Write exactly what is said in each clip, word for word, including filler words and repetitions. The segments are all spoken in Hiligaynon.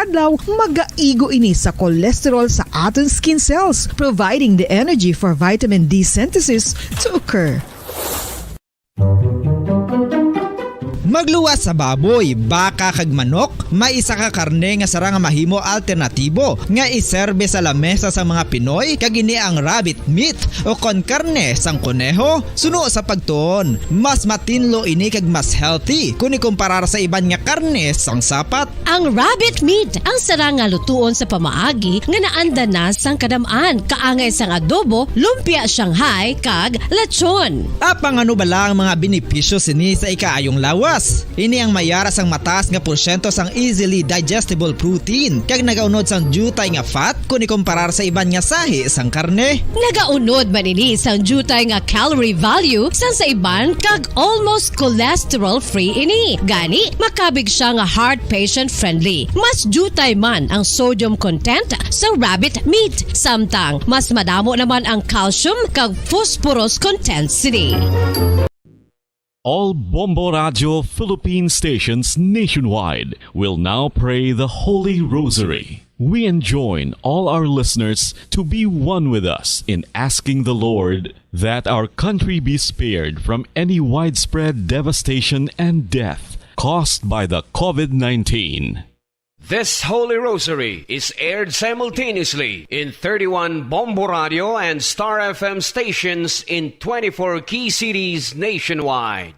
adlaw, magaigo ini sa cholesterol sa aton skin cells, providing the energy for vitamin D synthesis to occur. Magluwas sa baboy, baka kag manok, may isa ka karne nga sarang nga mahimo alternatibo nga iserbe sa lamesa sa mga Pinoy, kag ini ang rabbit meat o kon karne sang koneho. Suno sa pagtuon, mas matinlo ini kag mas healthy kon ikumparar sa iban nga karne sang sapat. Ang rabbit meat ang sarang nga lutuon sa pamaagi nga naanda na sang kadam-an, kaangay sang adobo, lumpia Shanghai, kag lechon. Apang ano bala ang mga benepisyo sini sa ikaayong lawas? Ini ang may ara sang mataas nga porsyento sang easily digestible protein, kag nagaunod sang diutay nga fat kon ikumparar sa iban nga sahi sang karne. Nagaunod man ini sang diutay nga calorie value sang sa iban, kag almost cholesterol-free ini. Gani, makabig sia nga heart patient-friendly. Mas diutay man ang sodium content sa rabbit meat, samtang mas madamo naman ang calcium kag phosphorus content sini. All Bombo Radio Philippine stations nationwide will now pray the Holy Rosary. We enjoin all our listeners to be one with us in asking the Lord that our country be spared from any widespread devastation and death caused by the COVID nineteen. This Holy Rosary is aired simultaneously in thirty-one Bombo Radio and Star F M stations in twenty-four key cities nationwide.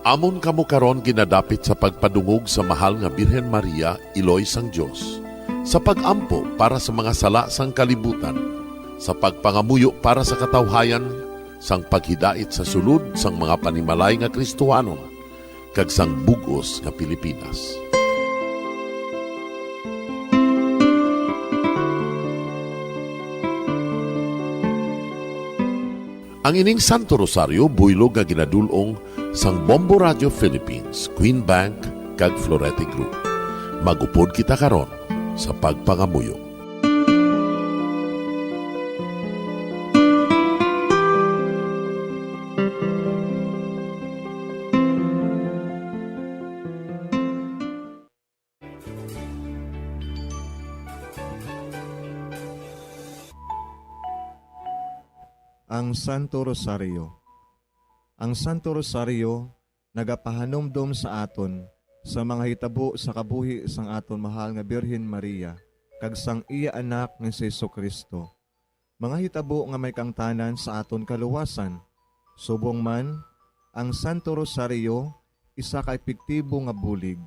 Amon kamo karon ginadapit sa pagpadungog sa Mahal nga Birhen Maria, Iloy sang Dios, sa pag-ampo para sa mga sala sang kalibutan, sa pagpangamuyo para sa katawhayan, sang paghidait sa sulod sang mga panimalay nga Kristohanon, kag sang bug-os nga Pilipinas. Ang ining Santo Rosario buylog nga ginadul-ong sang Bombo Radio Philippines, Queen Bank, kag Florete Group. Mag-upod kita karon sa pagpangamuyo. Ang Santo Rosario. Ang Santo Rosario nagapahanumdom sa aton sa mga hitabo sa kabuhi sang aton mahal nga Birhen Maria kag sang iya Anak nga si Jesu-Cristo, mga hitabo nga may kaangtanan sa aton kaluwasan. Subong man, ang Santo Rosario isa ka epektibo nga bulig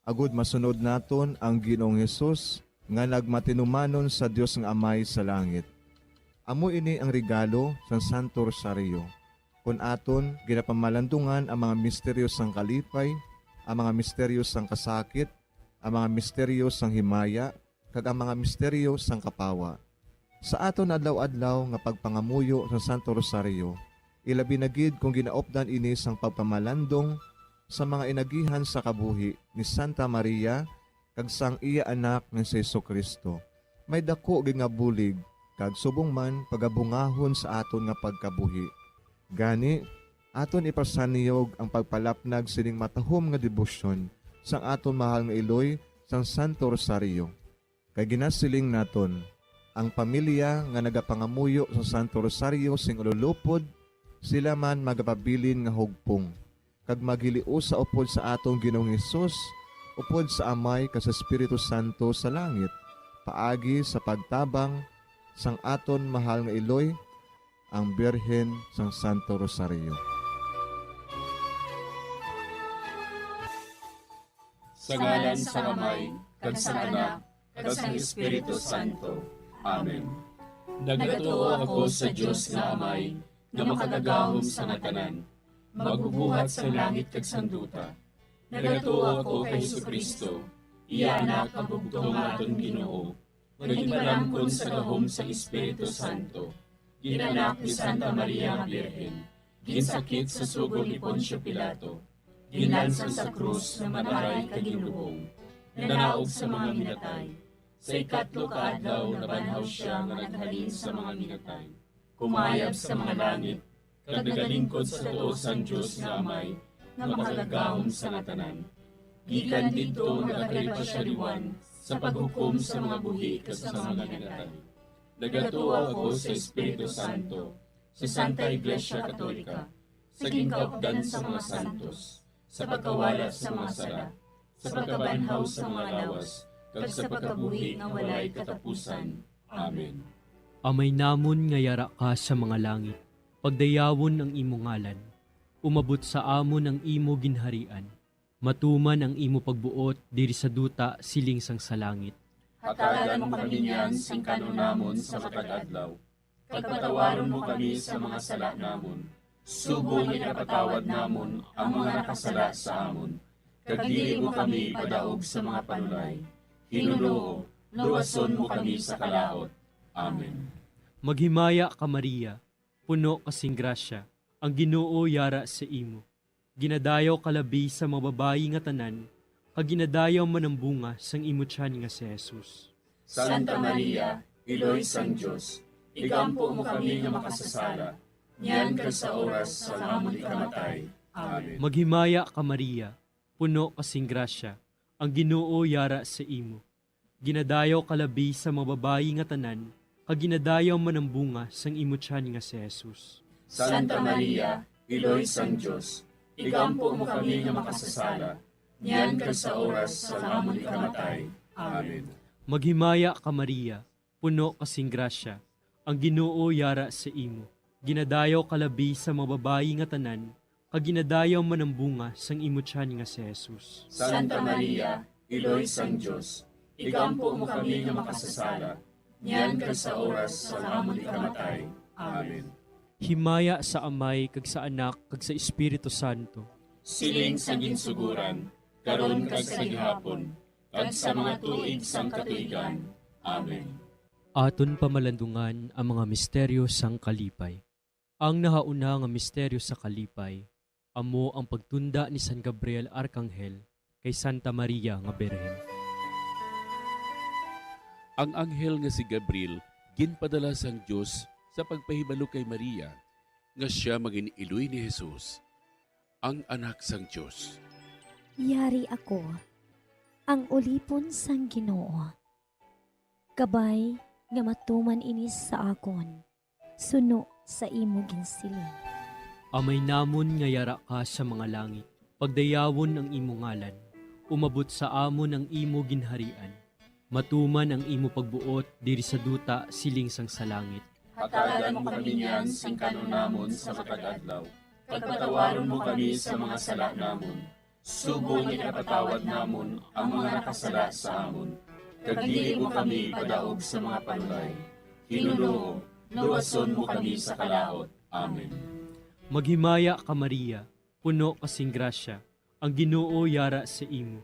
agud masunod naton ang Ginoong Hesus nga nagmatinumanon sa Dios nga Amay sa langit. Amo ini ang regalo sang Santo Rosario, kon aton ginapamalandungan ang mga misteryo sang kalipay, ang mga misteryo sang kasakit, ang mga misteryo sang himaya, kag ang mga misteryo sang kapawa. Sa aton adlaw-adlaw nga pagpangamuyo sa Santo Rosario, ilabi na gid kon ginaupdan ini sang pagpamalandong sa mga inagihan sa kabuhi ni Santa Maria kag sang iya Anak nga si Jesu-Cristo, may daku gid nga bulig kag subong man pagabungahon sa aton nga pagkabuhi. Gani, aton ipasanyog ang pagpalapnag sining matahom nga debosyon sang aton mahal nga iloy sang Santo Rosario. Kay ginasiling naton, ang pamilya nga nagapangamuyo sa Santo Rosario sing ululupod, sila man magapabilin nga hugpong, kag maghiliusa upod sa aton Ginoong Hesus, upod sa Amay kag sa Espiritu Santo sa langit, paagi sa pagtabang sang aton mahal nga iloy, ang Birhen sang Santo Rosario. Sa ngalan sang Amay, kag sang Anak, kag sang Espiritu Santo. Amen. Nagatuo ako sa Dios nga Amay, nga makagagahom sa nga tanan, magbubuhat sang langit kag sang duta. Nagatuo ako kay Jesu-Cristo, iya Anak nga bugtong nga aton Ginoo, nga ginpalamkon sa gahom sang Espiritu Santo, ginanak ni Santa Maria nga Birhen, ginsakit sa sugo ni Poncio Pilato, ginlansang sa krus nga mataray kag ginlubong. nanaog sa mga minatay. Sa ikatlo ka adlaw nabanhaw sia nga naghalin sa mga minatay. Kumayab sa mga langit, kag nagalingkod sa tuo sang Dios nga Amay, nga makagagahom sa nga tanan. Gikan didto nagakari pa sia liwan sa paghukom sa mga buhi kag sa mga minatay. Nagatuo ako sa Espiritu Santo, sa Santa Iglesia Katolika, sa ginkaupdan sa mga santos, sa pagkawala sa mga sala, sa pagkabanhaw sa mga lawas, kag sa pagkabuhi nga walay katapusan. Amen. Amay namon nga yara ka sa mga langit, pagdayawon ang imo ngalan. Umabot sa amon ang imo ginharian. Matuman ang imo pagbuot diri sa duta siling sang sa langit. Hatagan mo kami niyan sing kan-on namon sa matag adlaw. Kag patawaron mo kami sa mga sala namon, subong nga ginapatawad namon ang mga nakasala sa amon. Kag dili mo kami padaog sa mga panulay. Hinunoo, luwason mo kami sa kalaut. Amen. Maghimaya ka, Maria, puno ka sing grasya, ang Ginoo yara sa imo. Ginadayaw ka labi sa mga babayi nga tanan, kag ginadayaw man ang bunga sang imo tiyan nga si Jesus. Santa Maria, Iloy sang Dios, igampo mo kami nga makasasala, niyan kag sa oras sang amon ikamatay. Amen. Maghimaya ka, Maria, puno ka sing grasya, ang Ginoo yara sa imo. Ginadayaw ka labi sa mga babayi nga tanan, kag ginadayaw man ang bunga sang imo tiyan nga si Jesus. Santa Maria, Iloy sang Dios, igampo mo kami nga makasasala, niyan kag sa oras sang amon ikamatay. Amen. Maghimaya ka, Maria, puno ka sing grasya, ang Ginoo yara sa imo. Ginadayaw ka labi sa mga babayi nga tanan, kag ginadayaw man ang bunga sang imo tiyan nga si Jesus. Santa Maria, Iloy sang Dios, igampo mo kami nga makasasala, niyan kag sa oras sang amon ikamatay. Amen. Himaya sa Amay, kag sa Anak, kag sa Espiritu Santo. Siling sa ginsuguran, karon kag sa gihapon, kag sa mga tuig sang katuigan. Amen. Aton pamalandungan ang mga misteryo sang kalipay. Ang nahauna nga misteryo sa kalipay amo ang pagtunda ni San Gabriel Arkanghel kay Santa Maria nga Birhen. Ang anghel nga si Gabriel ginpadala sang Dios sa pagpahibalo kay Maria nga sia mangin-iloy ni Jesus, ang Anak sang Dios. Yari ako, ang ulipon sang Ginoo. Kabay nga matuman ini sa akon, suno sa imo ginsiling. Amay namon nga yara ka sa mga langit, pagdayawon ang imo ngalan. Umabot sa amon ang imo ginharian. Matuman ang imo pagbuot diri sa duta siling sang sa langit. Hatagan mo kami niyan sing kan-on namon sa matag adlaw, kag patawaron mo kami sa mga sala namon, subong nga ginapatawad namon ang mga nakasala sa amon, kag dili mo kami padaog sa mga panulay. Hinunoo, luwason mo kami sa kalaut. Amen. Maghimaya ka, Maria, puno ka sing grasya, ang Ginoo yara sa imo.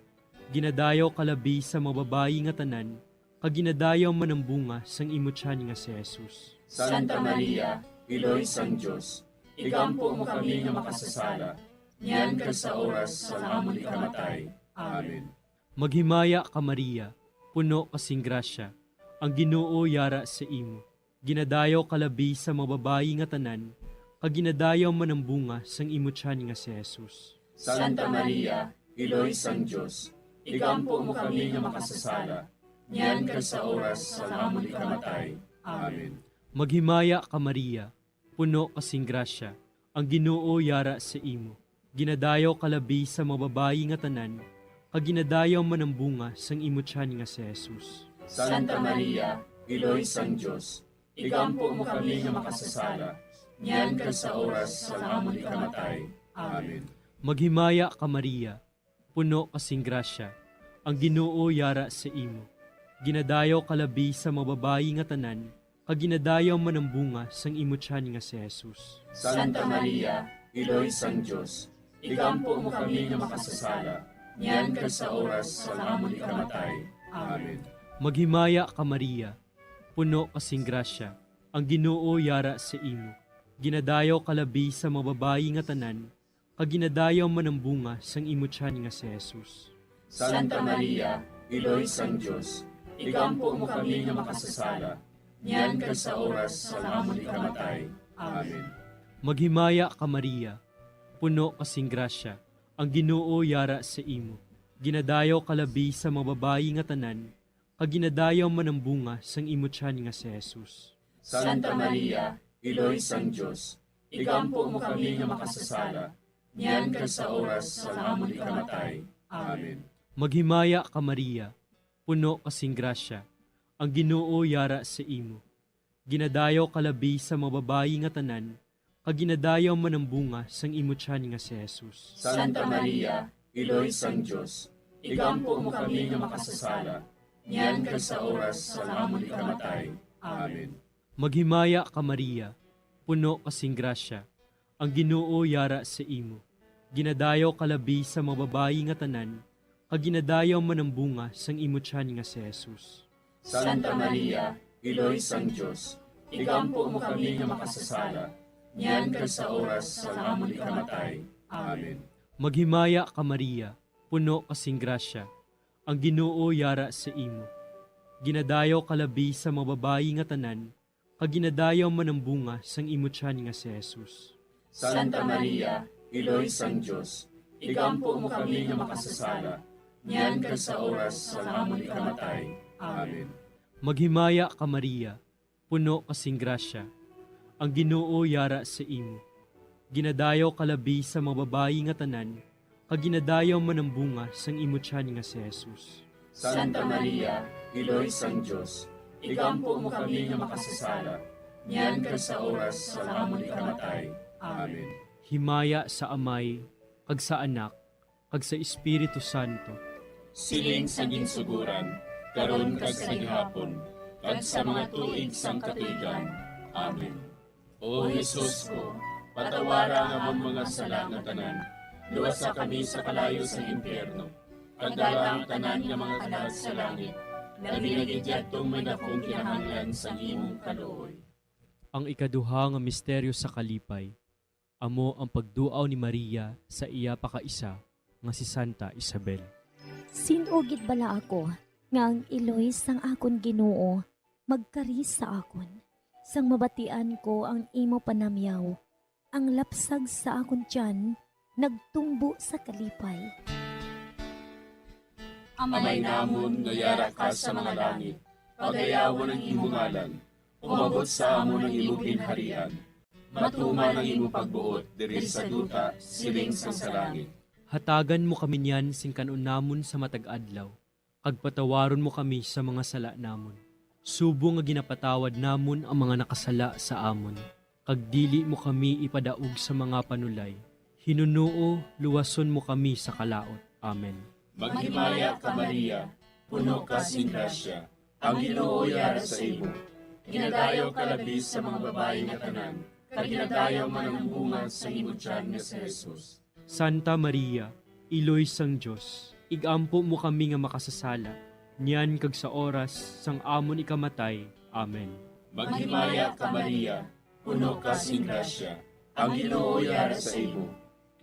Ginadayaw ka labi sa mga babayi nga tanan, kag ginadayaw man ang bunga sang imo tiyan nga si Jesus. Santa Maria, Iloy sang Dios, igampo mo kami nga makasasala, niyan kag sa oras sang amon ikamatay. Amen. Maghimaya ka, Maria, puno ka sing grasya, ang Ginoo yara sa imo. Ginadayaw ka labi sa mga babayi nga tanan, kag ginadayaw man ang bunga sang imo tiyan nga si Jesus. Santa Maria, Iloy sang Dios, igampo mo kami nga makasasala, niyan kag sa oras sang amon ikamatay. Amen. Maghimaya ka, Maria, puno ka sing grasya, ang Ginoo yara sa imo. Ginadayaw ka labi sa mga babayi nga tanan, kag ginadayaw man ang bunga sang imo tiyan nga si Jesus. Santa Maria, Iloy sang Dios, igampo mo kami nga makasasala, niyan kag sa oras sang amon ikamatay. Amen. Maghimaya ka, Maria, puno ka sing grasya, ang Ginoo yara sa imo. Ginadayaw ka labi sa mga babayi nga tanan, kag ginadayaw man ang bunga sang imo tiyan nga si Jesus. Santa Maria, Iloy sang Dios, igampo mo kami nga makasasala, niyan kag sa oras sang amon ikamatay. Amen. Maghimaya ka, Maria, puno ka sing grasya, ang Ginoo yara sa imo. Ginadayaw ka labi sa mga babayi nga tanan, kag ginadayaw man ang bunga sang imo tiyan nga si Jesus. Santa Maria, Iloy sang Dios, igampo mo kami nga makasasala, niyan kag sa oras sang amon ikamatay. Amen. Maghimaya ka, Maria, puno ka sing grasya, ang Ginoo yara sa imo. Ginadayaw ka labi sa mga babayi nga tanan, kag ginadayaw man ang bunga sang imo tiyan nga si Jesus. Santa Maria, Iloy sang Dios, igampo mo kami nga makasasala, niyan kag sa oras sang amon ikamatay. Amen. Maghimaya ka, Maria, puno ka sing grasya, ang Ginoo yara sa imo. Ginadayaw ka labi sa mga babayi nga tanan, kag ginadayaw man ang bunga sang imo tiyan nga si Jesus. Santa Maria, Iloy sang Dios, igampo mo kami nga makasasala, niyan kag sa oras sang amon ikamatay. Amen. Maghimaya ka, Maria, puno ka sing grasya, ang Ginoo yara sa imo. Ginadayaw ka labi sa mga babayi nga tanan, kag ginadayaw man ang bunga sang imo tiyan nga si Jesus. Santa Maria, Iloy sang Dios, igampo mo kami nga makasasala, niyan kag sa oras sang amon ikamatay. Amen. Maghimaya ka, Maria, puno ka sing grasya, ang Ginoo yara sa imo. Ginadayaw ka labi sa mga babayi nga tanan, kag ginadayaw man ang bunga sang imo tiyan nga si Jesus. Santa Maria, Iloy sang Dios, igampo mo kami nga makasasala, niyan kag sa oras sang amon ikamatay. Amen. Maghimaya ka, Maria, puno ka sing grasya, ang Ginoo yara sa imo. Ginadayaw ka labi sa mga babayi nga tanan, kag ginadayaw man ang bunga sang imo tiyan nga si Jesus. Santa Maria, Iloy sang Dios, igampo mo kami nga makasasala, niyan kag sa oras sang amon ikamatay. Amen. Himaya sa Amay, kag sa Anak, kag sa Espiritu Santo. Siling sa ginsuguran, karon kag sa gihapon, kag sa mga tuig sang katuigan. Amen. O Jesus ko, patawara ang amon mga sala nga tanan, luwasa kami sa kalayo sang impyerno, kag dala ang tanan nga mga kalag sa langit, labi na gid yadtong may dakong kinahanglan sang imong kaluoy. Ang ikaduha nga misteryo sa kalipay, amo ang pagduaw ni Maria sa iya pakaisa nga si Santa Isabel. Sin-o gid bala ako nga ang iloy sang akon Ginoo magkari sa akon? Sang mabatian ko ang imo panamyaw, ang lapsag sa akon tiyan nagtumbo sa kalipay. Amay namon nga yara ka sa mga langit, pagayawon ang imo ngalan. Umabot sa amon ang imo ginharian. Matuman ang imo pagbuot diri sa duta, siling sang sa langit. Hatagan mo kami niyan sing kan-on namon sa matag adlaw, kag patawaron mo kami sa mga sala namon, subong nga ginapatawad namon ang mga nakasala sa amon, kag dili mo kami ipadaog sa mga panulay. Hinunoo, luwason mo kami sa kalaut. Amen. Maghimaya ka, Maria, puno ka sing grasya, ang Ginoo yara sa imo. Ginadayaw ka labi sa mga babayi nga tanan, kag ginadayaw man ang bunga sa imo tiyan nga si Jesus. Santa Maria, Iloy sang Dios, igampo mo kami nga makasasala, niyan kag sa oras sang amon ikamatay. Amen. Maghimaya ka, Maria, puno ka sing grasya, ang Ginoo yara sa imo.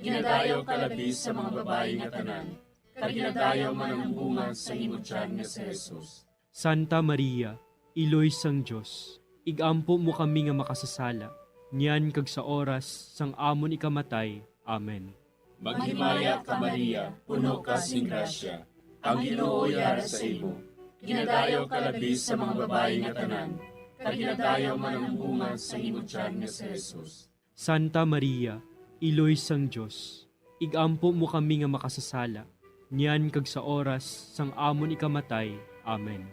Ginadayaw ka labi sa mga babayi nga tanan, kag ginadayaw man ang bunga sa imo tiyan nga si Jesus. Santa Maria, Iloy sang Dios, igampo mo kami nga makasasala, niyan kag sa oras sang amon ikamatay. Amen. Maghimaya ka, Maria, puno ka sing grasya, ang Ginoo yara sa imo. Ginadayaw ka labi sa mga babayi nga tanan, kag ginadayaw man ang bunga sa imo tiyan nga si Jesus. Santa Maria, Iloy sang Dios, igampo mo kami nga makasasala, niyan kag sa oras sang amon ikamatay. Amen.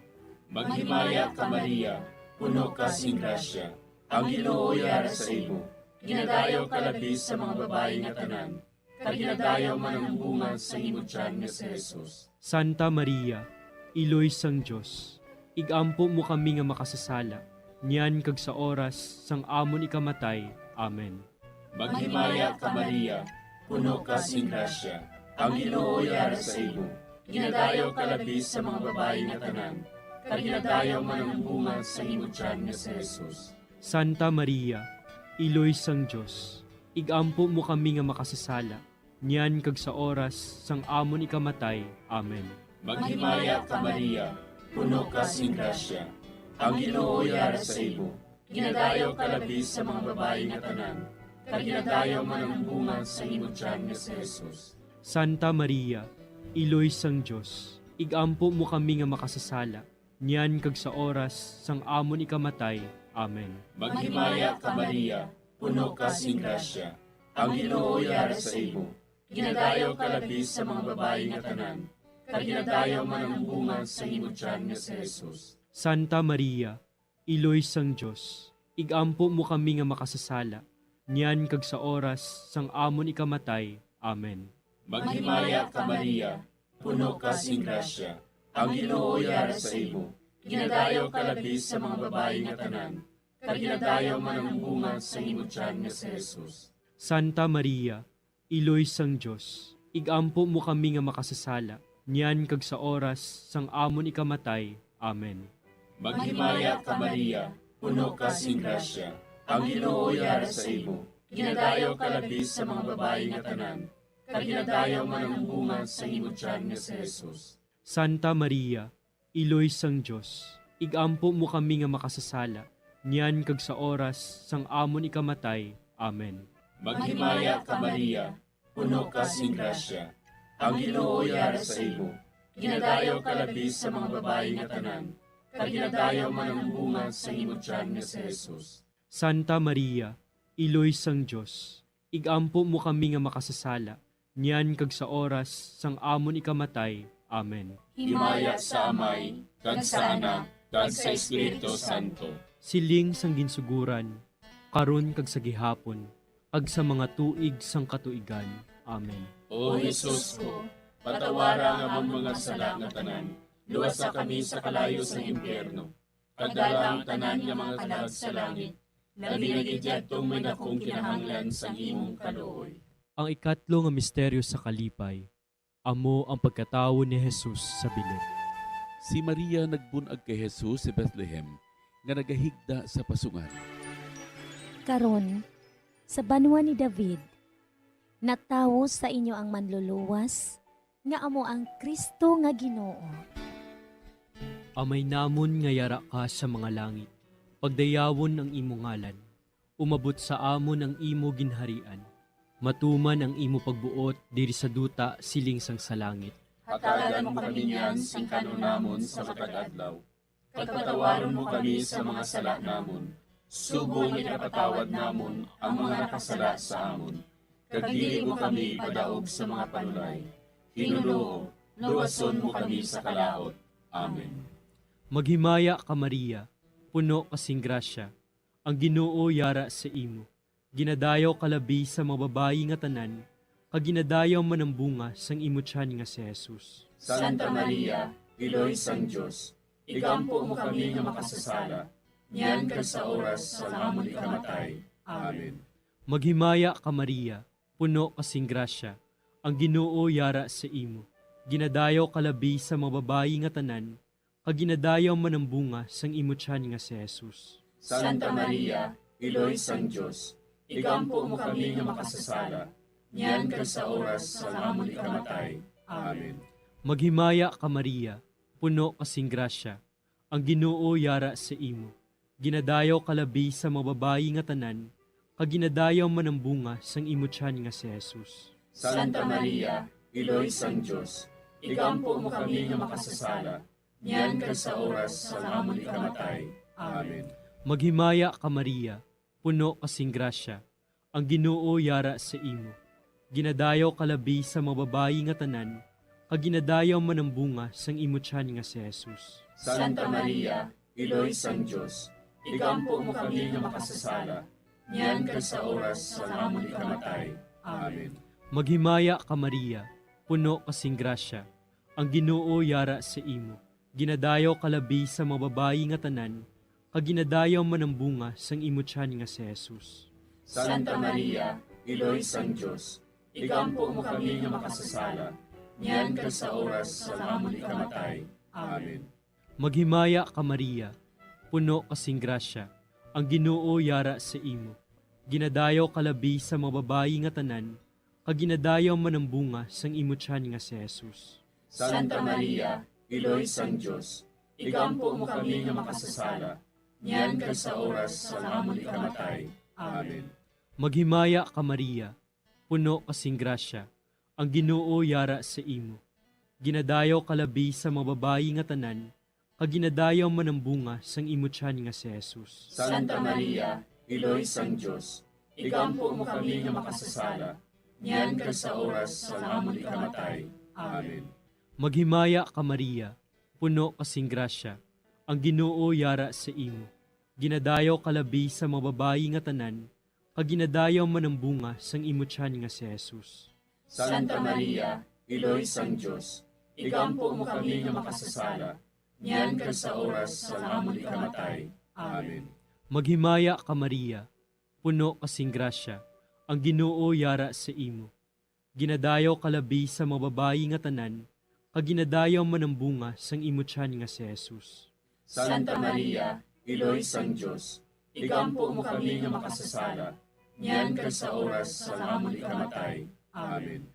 Maghimaya ka, Maria, puno ka sing grasya, ang Ginoo yara sa imo. Ginadayaw ka labi sa mga babayi nga tanan, kag ginadayaw man ang bunga sa imo tiyan nga si Jesus. Santa Maria, Iloy sang Dios, igampo mo kami nga makasasala, niyan kag sa oras sang amon ikamatay. Amen. Maghimaya ka, Maria, puno ka sing grasya, ang Ginoo yara sa imo. Ginadayaw ka labi sa mga babayi nga tanan, kag ginadayaw man ang bunga sa imo tiyan nga si Jesus. Santa Maria, Iloy sang Dios, igampo mo kami nga makasasala, niyan kag sa oras sang amon ikamatay. Amen. Maghimaya ka, Maria, puno ka sing grasya. Ang Ginoo yara sa imo. Ginadayaw ka labi sa mga babayi nga tanan, kag ginadayaw man ang bunga sang imo tiyan nga si Jesus. Santa Maria, Iloy sang Dios, igampo mo kami nga makasasala, niyan kag sa oras sang amon ikamatay. Amen. Maghimaya ka, Maria, puno ka sing grasya. Ang Ginoo yara sa imo. Ginadayaw ka labi sa mga babayi nga tanan, kag ginadayaw man ang bunga sang imo tiyan nga si Jesus. Santa Maria, Iloy sang Dios, igampo mo kami nga makasasala, niyan kag sa oras sang amon ikamatay. Amen. Maghimaya ka, Maria, puno ka sing grasya. Ang Ginoo yara sa imo. Ginadayaw ka labi sa mga babayi nga tanan, kag ginadayaw man ang bunga sang imo tiyan nga si Jesus. Santa Maria, Iloy sang Dios, igampo mo kami nga makasasala, niyan kag sa oras sang amon ikamatay. Amen. Maghimaya ka, Maria, puno ka sing grasya. Ang Ginoo yara sa imo. Ginadayaw ka labi sa mga babayi nga tanan, kag ginadayaw man ang bunga sang imo tiyan nga si Jesus. Santa Maria, Iloy sang Dios, igampo mo kami nga makasasala, niyan kag sa oras sang amon ikamatay. Amen. Maghimaya ka, Maria, puno ka sing grasya. Ang Ginoo yara sa imo. Ginadayaw ka labi sa mga babayi nga tanan, kag ginadayaw man ang bunga sang imo tiyan nga si Jesus. Santa Maria, Iloy sang Dios, igampo mo kami nga makasasala, niyan kag sa oras sang amon ikamatay. Amen. Himaya sa Amay, kag sa Anak, kag sa Espiritu Santo. Siling sang ginsugoran, karon kag sa gihapon, kag sa mga tuig sang katuigan. Amen. O Jesus ko, patawara ang amon mga sala nga tanan, luwasa kami sa kalayo sang impyerno, kag dala ang tanan nga mga kalag sa langit, labi na gid yadtong may dakong kinahanglan sang imong kaluoy. Ang ikatlo nga misteryo sa kalipay, amo ang pagkatawo ni Jesus sa bilog. Si Maria nagbun-ag kay Jesus sa Bethlehem, nga nagahigda sa pasungan. Karon, sa banwa ni David, natawo sa inyo ang Manluluwas, nga amo ang Cristo nga Ginoo. Amay namon nga yara ka sa mga langit, pagdayawon ang imo ngalan. Umabot sa amon ang imo ginharian. Matuman ang imo pagbuot diri sa duta siling sang sa langit. Hatagan mo kami niyan sing kan-on namon sa matag adlaw, kag patawaron mo kami sa mga sala namon, subong nga ginapatawad namon ang mga nakasala sa amon. Kag dili mo kami ipadaog sa mga panulay. Ginoo, luwason mo kami sa kalaut. Amen. Maghimaya ka, Maria, puno ka sing grasya, ang Ginoo yara sa imo. Ginadayaw ka labi sa mga babayi nga tanan, kag ginadayaw man ang bunga sang imo tiyan nga si Jesus. Santa Maria, Iloy sang Dios, igampo mo kami nga makasasala, niyan kag sa oras sang amon ikamatay. Amen. Maghimaya ka, Maria, puno ka sing grasya, ang Ginoo yara sa imo. Ginadayaw ka labi sa mga babayi nga tanan, kag ginadayaw man ang bunga sang imo tiyan nga si Jesus. Santa Maria, Iloy sang Dios, igampo mo kami nga makasasala, niyan kag sa oras sang amon ikamatay. Amen. Maghimaya ka, Maria, puno ka sing grasya, ang Ginoo yara sa imo. Ginadayaw ka labi sa mga babayi nga tanan, kag ginadayaw man ang bunga sang imo tiyan nga si Jesus. Santa Maria, Iloy sang Dios, igampo mo kami nga makasasala, niyan kag sa oras sang amon ikamatay. Amen. Maghimaya ka, Maria, puno ka sing grasya, ang Ginoo yara sa imo. Ginadayaw ka labi sa mga babayi nga tanan, kag ginadayaw man ang bunga sang imo tiyan nga si Jesus. Santa Maria, Iloy sang Dios, igampo mo kami nga makasasala, niyan kag sa oras sang amon ikamatay. Amen. Maghimaya ka, Maria, puno ka sing grasya, ang Ginoo yara sa imo. Ginadayaw ka labi sa mga babayi nga tanan, kag ginadayaw man ang bunga sang imo tiyan nga si Jesus. Santa Maria, Iloy sang Dios, igampo mo kami nga makasasala, niyan kag sa oras sang amon ikamatay. Amen. Maghimaya ka, Maria, puno ka sing grasya, ang Ginoo yara sa imo. Ginadayaw ka labi sa mga babayi nga tanan, kag ginadayaw man ang bunga sang imo tiyan nga si Jesus. Santa Maria, Iloy sang Dios, igampo mo kami nga makasasala, niyan kag sa oras sang amon ikamatay. Amen. Maghimaya ka, Maria, puno ka sing grasya, ang Ginoo yara sa imo. Ginadayaw ka labi sa mga babayi nga tanan, kag ginadayaw man ang bunga sang imo tiyan nga si Jesus. Santa Maria, Iloy sang Dios, igampo mo kami nga makasasala, niyan kag sa oras sang amon ikamatay. Amen. Maghimaya ka, Maria, puno ka sing grasya, ang Ginoo yara sa imo. Ginadayaw ka labi sa mga babayi nga tanan, kag ginadayaw man ang bunga sang imo tiyan nga si Jesus. Santa Maria, Iloy sang Dios, igampo mo kami nga makasasala, niyan kag sa oras sang amon ikamatay. Amen. Maghimaya ka, Maria, puno ka sing grasya, ang Ginoo yara sa imo. Ginadayaw ka labi sa mga babayi nga tanan, kag ginadayaw man ang bunga sang imo tiyan nga si Jesus. Santa Maria, Iloy sang Dios, igampo mo kami nga makasasala, niyan kag sa oras sang amon ikamatay. Amen.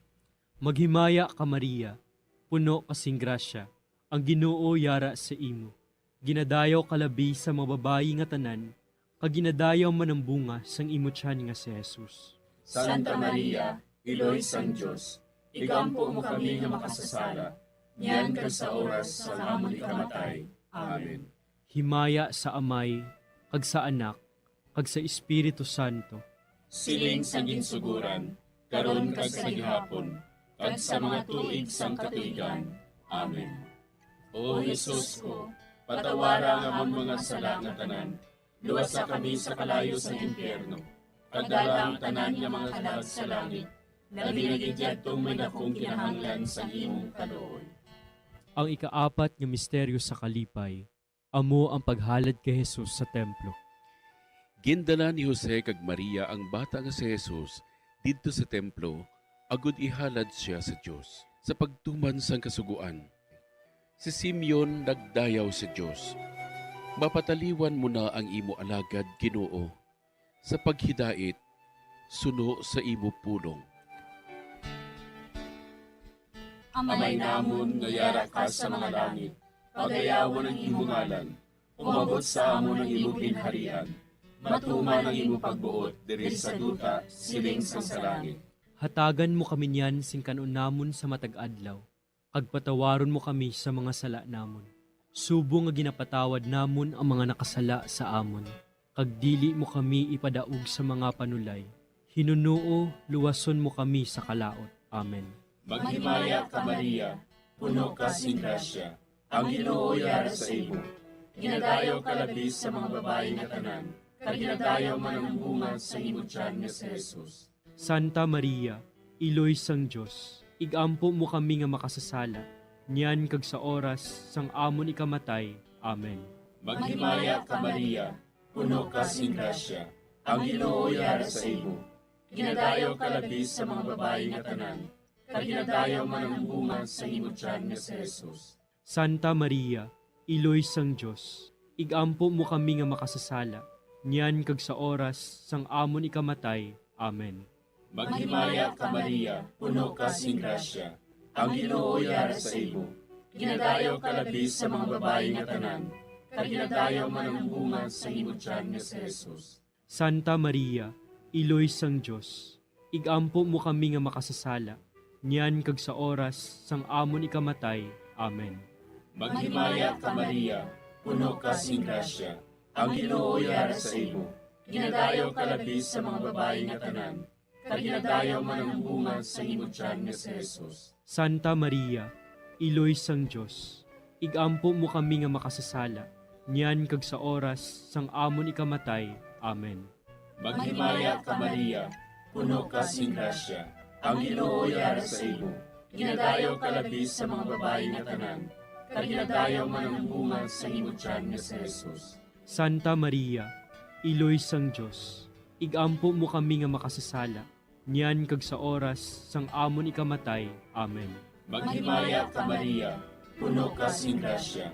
Maghimaya ka, Maria, puno ka sing grasya, ang Ginoo yara sa imo. Ginadayaw ka labi sa mga babayi nga tanan, kag ginadayaw man ang bunga sang imo tiyan nga si Jesus. Santa Maria, Iloy sang Dios, igampo mo kami nga makasasala, niyan kag sa oras sang amon ikamatay. Amen. Himaya sa Amay, kag sa Anak, kag sa Espiritu Santo. Siling sa ginsuguran, karon kag sa gihapon, kag sa mga tuig sang katuigan. Amen. O Jesus ko, patawara ang amon mga sala nga tanan, luwasa kami sa kalayo sang impyerno, kag dala ang tanan nga mga kalag sa langit, labi na gid yadtong may dakong kinahanglan sang imong kaluoy. Ang ikaapat nga misteryo sa kalipay, amo ang paghalad kay Jesus sa templo. Gindala ni Jose kag Maria ang bata nga si Jesus didto sa templo agod ihalad sia sa Dios. Sa pagtuman sang Kasugoan, si Simeon nagdayaw sa Dios, "Mapataliwan mo na ang imo alagad, Ginoo, sa paghidait suno sa imo pulong." Amay namon nga yara ka sa mga langit, pagayawon ang imo ngalan. Umabot sa amon ang imo ginharian. Matuman ang imo pagbuot diri sa duta, siling sang sa langit. Hatagan mo kami niyan sing kan-on namon sa matag adlaw, kag patawaron mo kami sa mga sala namon, subong nga ginapatawad namon ang mga nakasala sa amon, kag dili mo kami ipadaog sa mga panulay. Hinunoo, luwason mo kami sa kalaut. Amen. Maghimaya ka, Maria, puno ka sing grasya, ang Ginoo yara sa imo. Ginadayaw ka labi sa mga babayi nga tanan, kag ginadayaw man ang bunga sa imo tiyan nga si Jesus. Santa Maria, Iloy sang Dios, ig-ampo mo kami nga makasasala, niyan kag sa oras sang amon ikamatay. Amen. Maghimaya ka, Maria, puno ka sing grasya, ang Ginoo yara sa imo. Ginadayaw ka labi sa mga babayi nga tanan, kag ginadayaw man ang bunga sa imo tiyan nga si Jesus. Santa Maria, Iloy sang Dios, ig-ampo mo kami nga makasasala, niyan kag sa oras sang amon ikamatay. Amen. Maghimaya ka, Maria, puno ka sing grasya, ang Ginoo yara sa imo. Ginadayaw ka labi sa mga babayi nga tanan, kag ginadayaw man ang bunga sa imo tiyan nga si Jesus. Santa Maria, Iloy sang Dios, ig-ampo mo kami nga makasasala, niyan kag sa oras sang amon ikamatay. Amen. Maghimaya ka, Maria, puno ka sing grasya, ang Ginoo yara sa imo. Ginadayaw ka labi sa mga babayi nga tanan, kag ginadayaw man ang bunga sa imo tiyan nga si Jesus. Santa Maria, Iloy sang Dios, ig-ampo mo kami nga makasasala, niyan kag sa oras sang amon ikamatay. Amen. Maghimaya ka, Maria, puno ka sing grasya, ang Ginoo yara sa imo. Ginadayaw ka labi sa mga babayi nga tanan, kag ginadayaw man ang bunga sa imo tiyan nga si Jesus. Santa Maria, Iloy sang Dios, ig-ampo mo kami nga makasasala, niyan kag sa oras sang amon ikamatay. Amen. Maghimaya ka, Maria, puno ka sing grasya,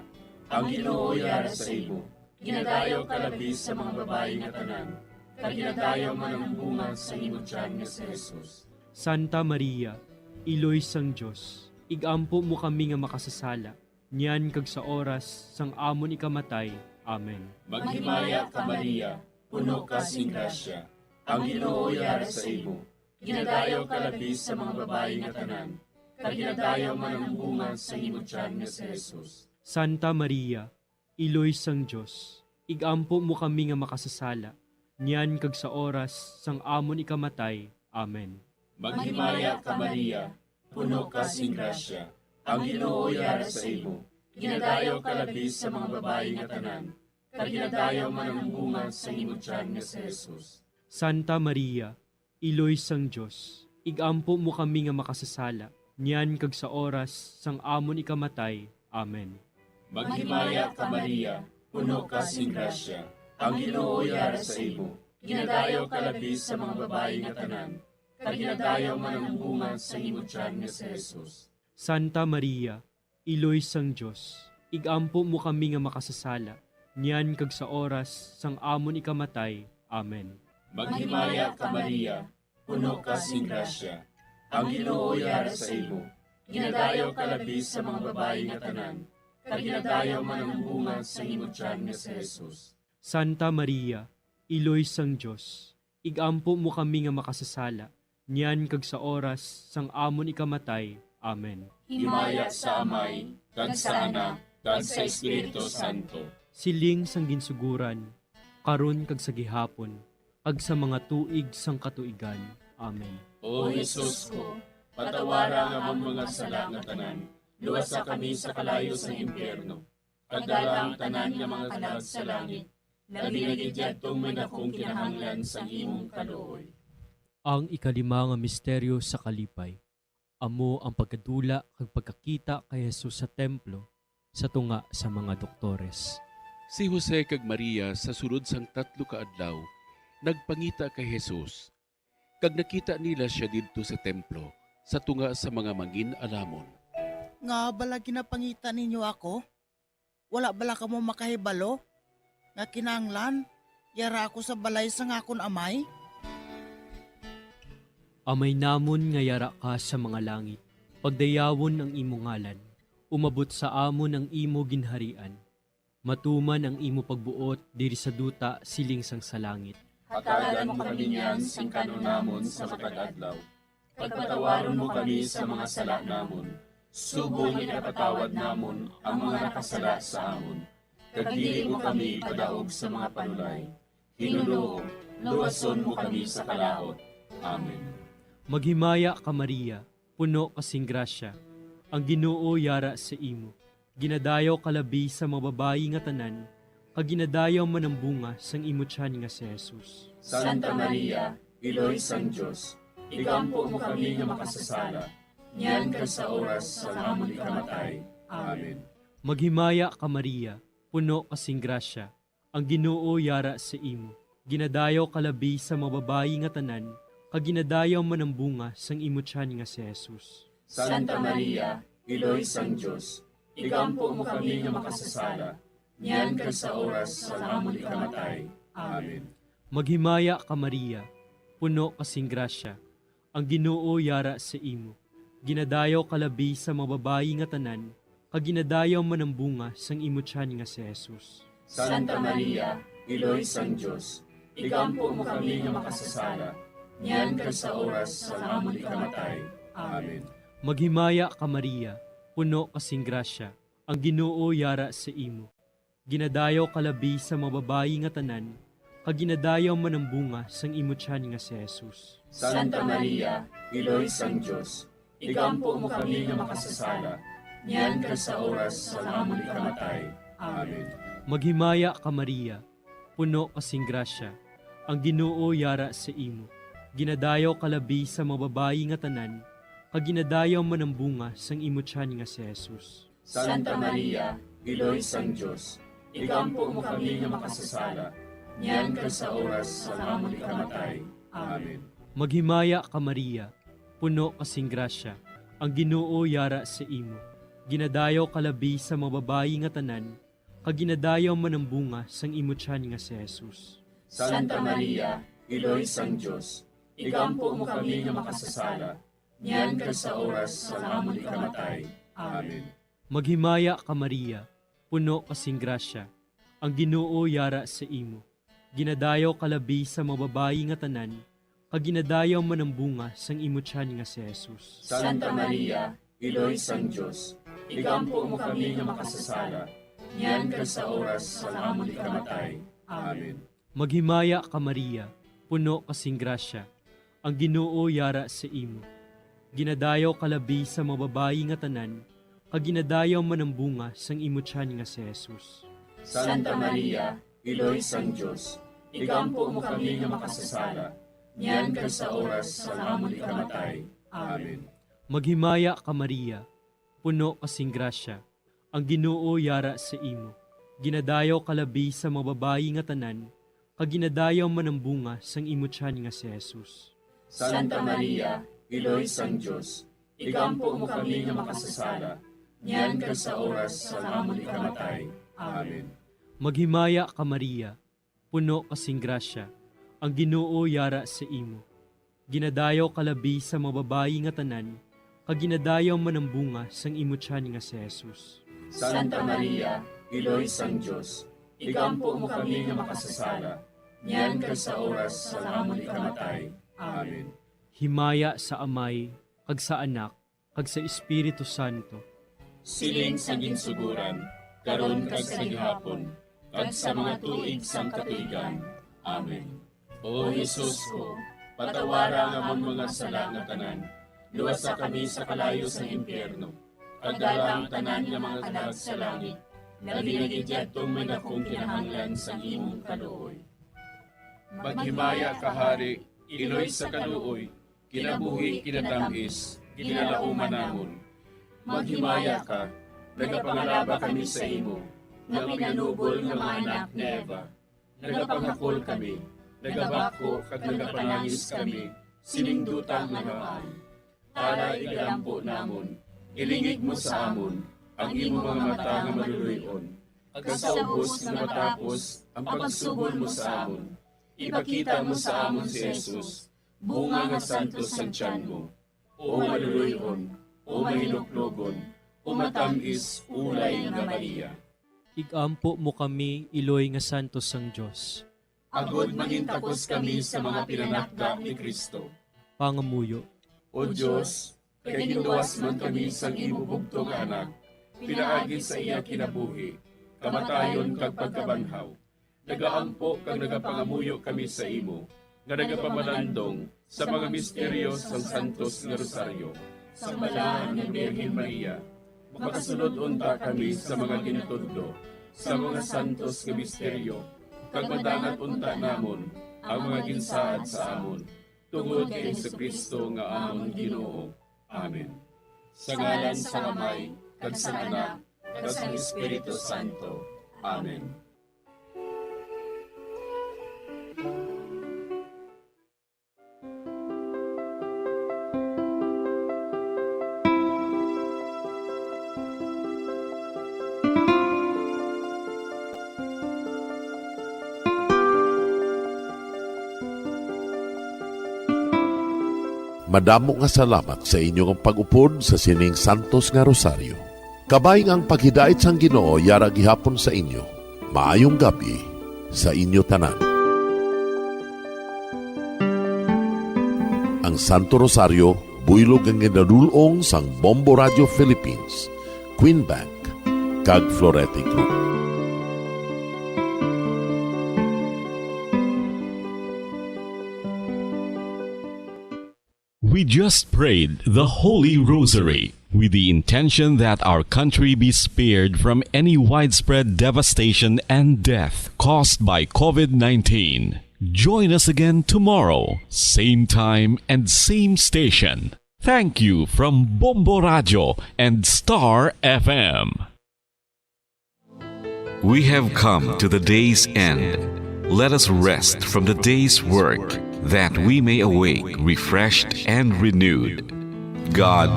ang Ginoo yara sa imo. Ginadayaw ka labi sa mga babayi nga tanan, kag ginadayaw man ang bunga sa imo tiyan nga si Jesus. Santa Maria, Iloy sang Dios, igampo mo kami nga makasasala, niyan kag sa oras sang amon ikamatay. Amen. Maghimaya ka, Maria, puno ka sing grasya, ang Ginoo yara sa imo. Ginadayaw ka labi sa mga babayi nga tanan, kag ginadayaw man ang bunga sang imo tiyan nga si Jesus. Santa Maria, Iloy sang Dios, igampo mo kami nga makasasala, niyan kag sa oras sang amon ikamatay. Amen. Maghimaya ka, Maria, puno ka sing grasya, ang Ginoo yara sa imo. Ginadayaw ka labi sa mga babayi nga tanan, kag ginadayaw man ang bunga sang imo tiyan nga si Jesus. Santa Maria, Iloy sang Dios, igampo mo kami nga makasasala, niyan kag sa oras sang amon ikamatay. Amen. Maghimaya ka, Maria, puno ka sing grasya, ang Ginoo yara sa imo. Ginadayaw ka labi sa mga babayi nga tanan, kag ginadayaw man ang bunga sang imo tiyan nga si Jesus. Santa Maria, Iloy sang Dios, igampo mo kami nga makasasala, niyan kag sa oras sang amon ikamatay. Amen. Maghimaya ka, Maria, puno ka sing grasya, ang Ginoo yara sa imo. Ginadayaw ka labi sa mga babayi nga tanan, kag ginadayaw man ang bunga sang imo tiyan nga si Jesus. Santa Maria, Iloy sang Dios, igampo mo kami nga makasasala, niyan kag sa oras sang amon ikamatay. Amen. Himaya sa Amay, kag sa Anak, kag sa Espiritu Santo. Siling sang ginsuguran, karon kag sa gihapon, kag sa mga tuig sang katuigan. Amen. O Jesus ko, patawara ang amon mga sala nga tanan, luwasa kami sa kalayo sang impyerno, kag dala ang tanan nga mga kalag sa langit, labi na gid yadtong may dakong kinahanglan sang imong kaluoy. Ang ikalima nga misteryo sa kalipay, amo ang pagkadula kag pagkakita kay Jesus sa templo sa tunga sa mga doktores. Si Jose kag Maria sa sulod sang tatlo ka adlaw nagpangita kay Jesus, kag nakita nila sia didto sa templo sa tunga sa mga mangin-alamon. Ngaa bala ginapangita ninyo ako? Wala bala kamo makahibalo nga kinahanglan yara ako sa balay sang akon Amay? Amay namon nga yara ka sa mga langit, pagdayawon ang imo ngalan, umabot sa amon ang imo ginharian, matuman ang imo pagbuot diri sa duta siling sang sa langit. Hatagan mo kami niyan sing kan-on namon sa matag adlaw, kag patawaron mo kami sa mga sala namon, subong nga ginapatawad namon ang mga nakasala sa amon, kag dili mo kami ipadaog sa mga panulay. Ginoo, luwason mo kami sa kalaut. Amen. Maghimaya ka, Maria, puno ka sing grasya, ang Ginoo yara sa imo. Ginadayaw ka labi sa mga babayi nga tanan, kag ginadayaw man ang bunga sang imo tiyan nga si Jesus. Santa Maria, Iloy sang Dios, igampo mo kami nga makasasala, niyan kag sa oras sang amon ikamatay. Amen. Maghimaya ka, Maria, puno ka sing grasya, ang Ginoo yara sa imo. Ginadayaw ka labi sa mga babayi nga tanan, kag ginadayaw man ang bunga sang imo tiyan nga si Jesus. Santa Maria, Iloy sang Dios, igampo mo kami nga makasasala, niyan kag sa oras sang amon ikamatay. Amen. Maghimaya ka, Maria, puno ka sing grasya, ang Ginoo yara sa imo. Ginadayaw ka labi sa mga babayi nga tanan, kag ginadayaw man ang bunga sang imo tiyan nga si Jesus. Santa Maria, Iloy sang Dios, igampo mo kami nga makasasala, niyan kag sa oras sang amon ikamatay. Amen. Maghimaya ka, Maria, puno ka sing grasya, ang Ginoo yara sa imo. Ginadayaw ka labi sa mga babayi nga tanan, kag ginadayaw man ang bunga sang imo tiyan nga si Jesus. Santa Maria, Iloy sang Dios, igampo mo kami nga makasasala, niyan kag sa oras sang amon ikamatay. Amen. Maghimaya ka, Maria, puno ka sing grasya, ang Ginoo yara sa imo. Ginadayaw ka labi sa mga babayi nga tanan, kag ginadayaw man ang bunga sang imo tiyan nga si Jesus. Santa Maria, Iloy sang Dios, igampo mo kami nga makasasala, niyan kag sa oras sang amon ikamatay. Amen. Maghimaya ka, Maria, puno ka sing grasya, ang Ginoo yara sa imo. Ginadayaw ka labi sa mga babayi nga tanan, kag ginadayaw man ang bunga sang imo tiyan nga si Jesus. Santa Maria, Iloy sang Dios, igampo mo kami nga makasasala, niyan kag sa oras sang amon ikamatay. Amen. Maghimaya ka, Maria, puno ka sing grasya, ang Ginoo yara sa imo. Ginadayaw ka labi sa mga babayi nga tanan, kag ginadayaw man ang bunga sang imo tiyan nga si Jesus. Santa Maria, Iloy sang Dios, igampo mo kami nga makasasala, niyan kag sa oras sang amon ikamatay. Amen. Maghimaya ka, Maria, puno ka sing grasya, ang Ginoo yara sa imo. Ginadayaw ka labi sa mga babayi nga tanan, kag ginadayaw man ang bunga sang imo tiyan nga si Jesus. Santa Maria, Iloy sang Dios, igampo mo kami nga makasasala, niyan kag sa oras sang amon ikamatay. Amen. Maghimaya ka, Maria, puno ka sing grasya, ang Ginoo yara sa imo. Ginadayaw ka labi sa mga babayi nga tanan, kag ginadayaw man ang bunga sang imo tiyan nga si Jesus. Santa Maria, Iloy sang Dios, igampo mo kami nga makasasala, niyan kag sa oras sang amon ikamatay. Amen. Maghimaya ka, Maria, puno ka sing grasya, ang Ginoo yara sa imo. Ginadayaw ka labi sa mga babayi nga tanan, kag ginadayaw man ang bunga sang imo tiyan nga si Jesus. Santa Maria, Iloy sang Dios, igampo mo kami nga makasasala, niyan kag sa oras sang amon ikamatay. Amen. Himaya sa Amay, kag sa Anak, kag sa Espiritu Santo. Siling sa ginsugoran, karon kag sa gihapon, kag sa mga tuig sang katuigan. Amen. O Jesus ko, patawara ang amon mga sala nga tanan, luwasa kami sa kalayo sang impyerno, kag dala ang tanan nga mga kalag sa langit, labi na gid yadtong may dakong kinahanglan sang imong kaluoy. Maghimaya ka, Hari, Iloy sa kaluoy, kinabuhi, kinatamis, kinalauman namon. Maghimaya ka, nagapangalaba kami sa imo, nga pinanubol nga mga anak ni Eva. Nagapangakol kami, nagabako kag nagapanangis kami, sining duta nga namaan. Tala, igalampo namon, ilingig mo sa amon ang imo mga mata nga maluluy-on, kag sa ubos nga matapos ang pagsugod mo sa amon, ipakita mo sa amon si Jesus, bunga nga santos sang tiyan mo. O maluluy-on, o mahinuklogon, o matamis, ulay nga Maria. Igampo mo kami, iloy nga santos sang Dios. Agod mangintakos kami sa mga pinanakda ni Cristo. Pangamuyo. O Dios, kay ginluwas man kami sang imo bugtong nga Anak, pinaagi sa iya kinabuhi, kamatayon, kag pagkabanhaw, nagaampo kag nagapangamuyo kami sa imo, nga nagapamalandong sa mga misteryo sang Santos nga Rosaryo. Sang Balaan nga Birhen Maria, makasulod unta kami sa mga gintudlo sa mga santos nga misteryo, kag madangat unta namon ang mga ginsaad sa amon, tungod kay Jesu-Cristo nga amon Ginoo. Amen. Sa ngalan sang Amay, kag sang Anak, kag sang Espiritu Santo. Amen. Madamo nga salamat sa inyo nga pag-upod sa sining santos nga rosaryo. Kabay nga ang paghidait sang Ginoo yara gihapon sa inyo. Maayong gab-i sa inyo tanan. Ang Santo Rosario, buylog nga ginadul-ong sang Bombo Radio Philippines, Queen Bank, kag Florete Group. We just prayed the Holy Rosary with the intention that our country be spared from any widespread devastation and death caused by covid nineteen. Join us again tomorrow, same time and same station. Thank you from Bombo Radio and Star F M. We have come to the day's end. Let us rest from the day's work, that we may awake refreshed and renewed. God,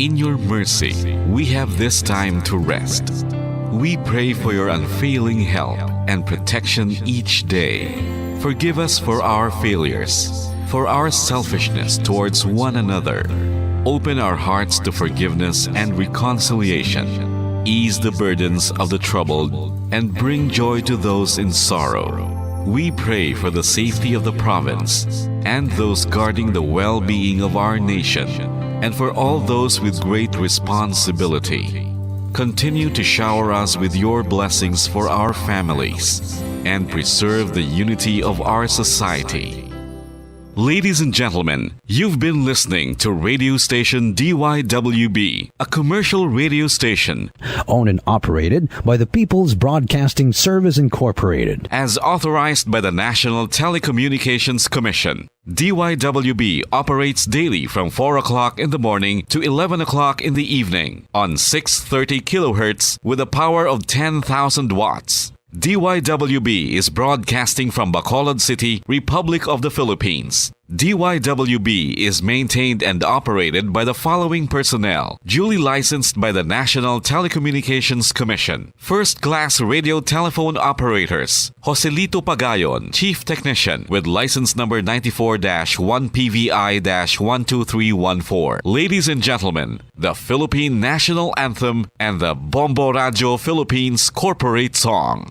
in your mercy, we have this time to rest. We pray for your unfailing help and protection each day. Forgive us for our failures, for our selfishness towards one another, Open our hearts to forgiveness and reconciliation. Ease the burdens of the troubled and bring joy to those in sorrow. We pray for the safety of the province and those guarding the well-being of our nation, and for all those with great responsibility. Continue to shower us with your blessings for our families and preserve the unity of our society. Ladies and gentlemen, you've been listening to radio station D Y W B, a commercial radio station owned and operated by the People's Broadcasting Service Incorporated. As authorized by the National Telecommunications Commission, D Y W B operates daily from four o'clock in the morning to eleven o'clock in the evening on six thirty kilohertz with a power of ten thousand watts. D Y W B is broadcasting from Bacolod City, Republic of the Philippines. D Y W B is maintained and operated by the following personnel, duly licensed by the National Telecommunications Commission. First class radio telephone operators, Joselito Pagayon, Chief Technician, with license number ninety-four dash one P V I dash one two three one four. Ladies and gentlemen, the Philippine National Anthem and the Bombo Radyo Philippines Corporate Song.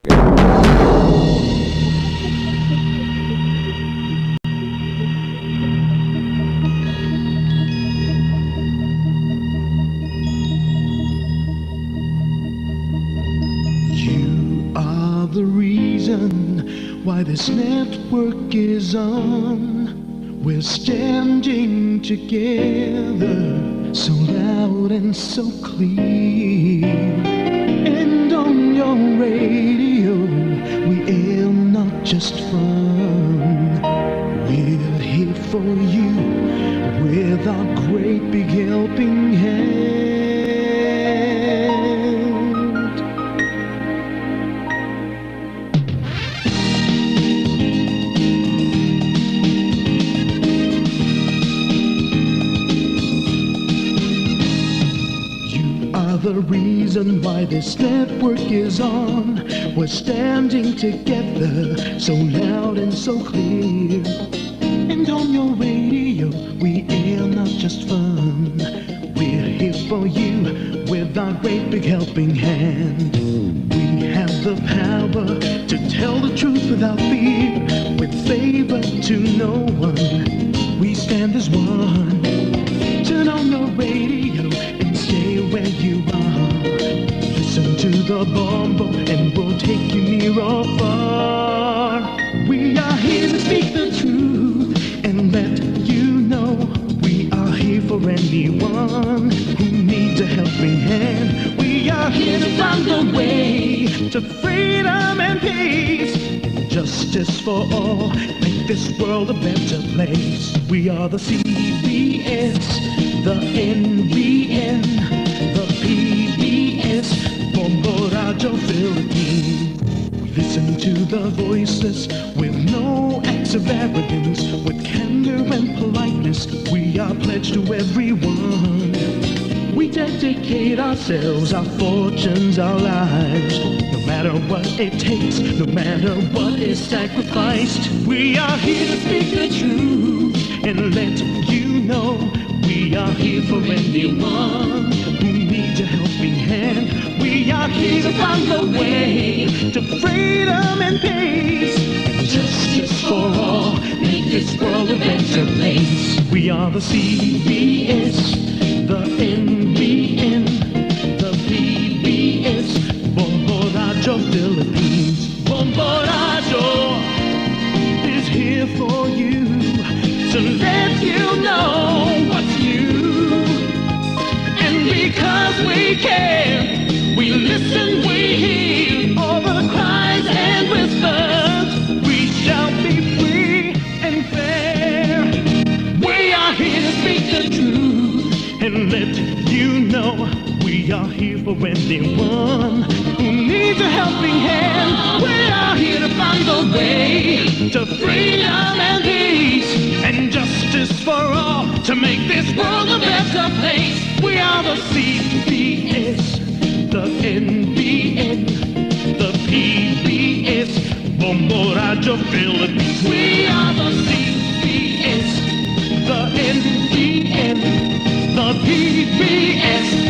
You are the reason why this network is on. We're standing together, so loud and so clear. And on your radio, we aim not just fun. We're here for you with our great big helping hand. You are the reason why this network is on. We're standing together, so loud and so clear. And on your radio, we air not just fun. We're here for you with our great big helping hand. We have the power to tell the truth without fear, with favor to no one. We stand as one. Turn on your radio and stay where you are. Listen to the Bombo and we'll take you near or far. We are here to speak the truth and let you know we are here for anyone who needs a helping hand. We are here to find the way to freedom and peace and justice for all. Make this world a better place. We are the C B S, the N B N, the P B S, Bombo Radyo Philippines. We listen to the voices with no acts of arrogance, with candor and politeness. We are pledged to everyone. We dedicate ourselves, our fortunes, our lives. No matter what it takes, no matter what is sacrificed, we are here to speak the truth and let you know we are here for anyone who needs a helping hand. We are here to find the way to freedom and peace and justice for all. Make this world a better place. We are the C B S, the N B N, the P B S, Bombo Radyo Philippines. Bombo Radyo is here for you to let you know what's new. And because we care, we listen, we hear all the cries and whispers. We shall be free and fair. We are here to speak the truth and let you know we are here for anyone who needs a helping hand. We are here to find the way to freedom and peace and justice for all to make this world a better place. We are the C B S, the N B N, the P B S, Bombo Radyo Philippines. We are the C B S, the N B N, the P B S